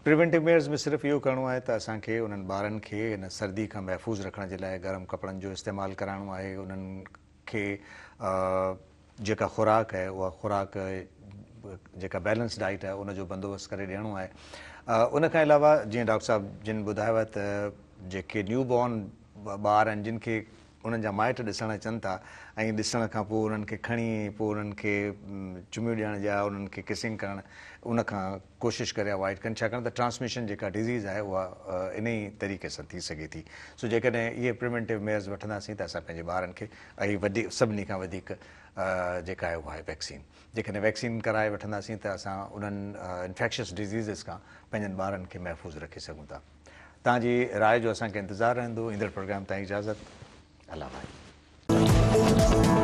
پريونٽيو ميئرز ۾ صرف اهو ڪرڻو آهي ته اسان کي انهن ٻارن کي ان سردي کان محفوظ رکڻ جي لاء گرم ڪپڙن جو استعمال ڪرائڻو آهي انهن کي جيڪا خوراڪ آهي اها خوراڪ جيڪا بيلنس ڊائيٽ آهي ان جو بندوبست ڪري ڏيڻو آهي ان کان علاوه جيئن ڊاڪٽر صاحب جن ٻڌايو آهي ته جيڪي نيو بورن ٻار آهن جن کي انهن جا مائٽ ڏسڻ اچن ٿا ۽ ڏسڻ کان پوء انهن کي کڻي پوء انهن کي چميون ڏيڻ يا انهن کي ڪسنگ ڪرڻ ان کان ڪوشش ڪري اوائڊ ڪن ڇاڪاڻ ته ٽرانسميشن جيڪا ڊزيز آهي اها انهي طريقي سان ٿي سگهي ٿي سو جيڪڏهن اهي پريونٽيو ميئرز وٺنداسين ته اسان پنهنجي ٻارن کي ۽ وڏي سڀني کان وڌيڪ جيڪا آهي اها آهي ويڪسين جيڪڏهن ويڪسين ڪرائي وٺنداسين ته اسان انهن انفيڪشس ڊزيزز کان پنهنجن ٻارن کي محفوظ رکي سگهون ٿا. توهان جي راء جو اسان کي انتظار رهندو. ايندڙ پروگرام تائين اجازت. الله واهي.